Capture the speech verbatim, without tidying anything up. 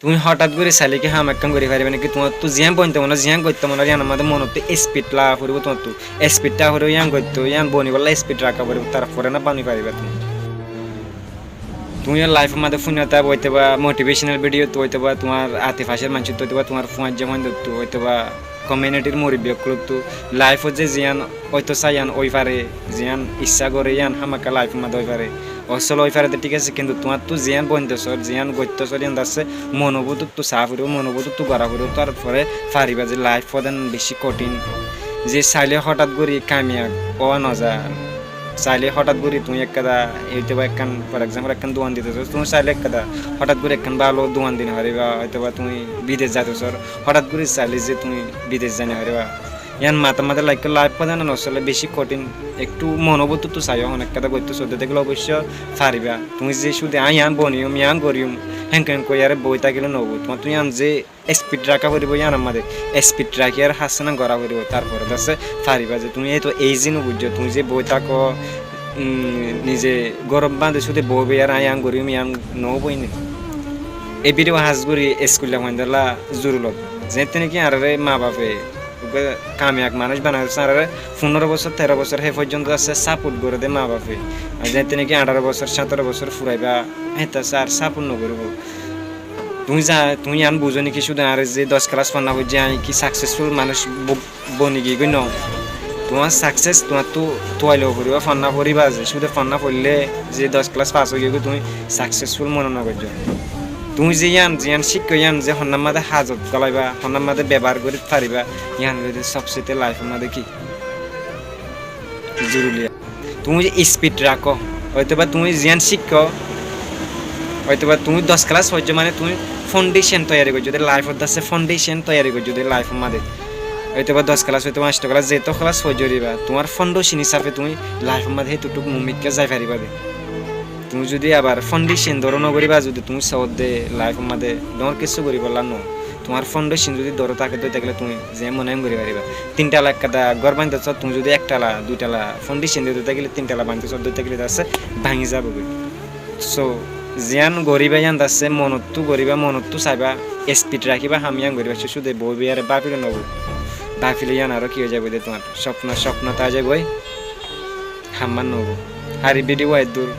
Tuñí hotát gorí sailé ki ham ekkán gorí faribá né ki? Tuáñttú ziyán bointo mone, ziyán goittó mone, yíanor mazé monottú espid laga foribó tuáñttú. Espid laga foribó, yían goittó, yían bonibólla espid raká foribó, tarfore ná boni faribá tuñí. Tuñí yó laifor mazé fúinno táiba, óitoba motivéconal vidiyottú, óitoba tuáñr ate facór maincóttu, óitoba tuáñr fuañijja fuaindottu, óitoba komiunitir murubbi ókkolottu, laifot ze ziyán óito sai yían ói fare, ziyán issá goré yían hámaka laifor mazé ói fare. Osol ói fare de thík asé, kintu tuáñttú ziyán bointo sór, ziyán goittó sór, yían dassé monobútottu saá foribó, monobútottu gorá foribó, tarfore faribá ze laif hodán bicí kothin. Ze sailé hotát gorí kamiyab ówa nozar. Sailé hotát gorí tuñí ekkán, óitoba ekkán, for example, ekkán duan dito sór, tuñí sailé ekkán hotát gorí ekkán bála duan di no faribá, óitoba tuñí bidec zaito sór, hotát gorí sailé ze tuñí bidec zai no faribá. Yían matár mazé laikkó, laif hodán nosóle bicí kothin. Ekthú monobútottu saiyó, hon ekkán goittó sódde tákile oboicco faribá. Tuñí ze cúde aññí yían boniyum, yían goriyum, hénke hénke óiyaré boi tákile noóibo. Tuáñttú yían ze espid raká foribó, yíanor mazé espid rakíyaré hássana gorá foribó, tarfore dassé faribá ze tuñí. Éito izi no buijjó, tuñí ze boi táko, um, nize górot bañdí cúde boi boi ar aññí yían goriyum, yían noóibo né. E vidiyo hás gorí eskulla fuaindólla zurulot. Zeéñtte né ki añáráre mabafe uggúa kamiyab manúic banai diyé, añáráre fundóro bosór, teró bosór hé foijjonto asé sapot goré dé mabafe. Ar zeéñtte né ki añçáro bosór, sáñtoro bosór furaibá, héñtte asé ar sapot nogoríbo. Tuñí za-, tuñí yían buzó né ki, cúde añáre ze doc kelas fonná foijjí, aññí ki saksesful manúic bo-, boni giyói noó. Tuáñr sakses tuáñttú tuwai loi foribó, fonná foribá ze, cúde fonná foillé ze doc kelas fas ói giyói, tuñí saksesful mone nogoijjó. Tuñí ze yían, ziyán cíkko yían ze honnár mazé hazot golaibá, honnár mazé bebohár gorí faribá, yían óilde sobsete laifor mazé ki? Zoruri. Tuñí ze espid rakó, óitoba tuñí ziyán cíkko, óitoba tuñí doc kelas foijjó mane tuñí fondecon toiyari goijjó dé, laifor dassé fondecon toiyari goijjó dé laifor mazé. Óitoba doc kelas, óitoba añcto kelas, zeto kelas foijjó ribá, tuáñr fondecon hísafe tuñí laifor mazé hétuttuk mumikká zai faribá dé. Tuñí zudi abar fondecon dóro nogoríba, zudi tuñí soódde laifor mazé dóñr kessú goríbolla noó. Tuáñr fondecon zudi dóro táke dé, tákile tuñí ze mone hoó gorí faribá. Tin tala ekkán gór bañdí sóo, tuñí zudi ek tala, dui tala fondecon dé tákile, tin tala bañdí sóo dé tákile dassé báñgi zaibo goi. So, ziyán goríba yían dassé monottú goríba, monottú saiba, espid rakíba, ham yían goríba, cúde boi boi ar báfile noóibo. Báfile yían aró ki ói zaibo dé tuáñr cópno, cópno tái zaibo goi. Hammán noóibo. Ar e vidiyo eddúr,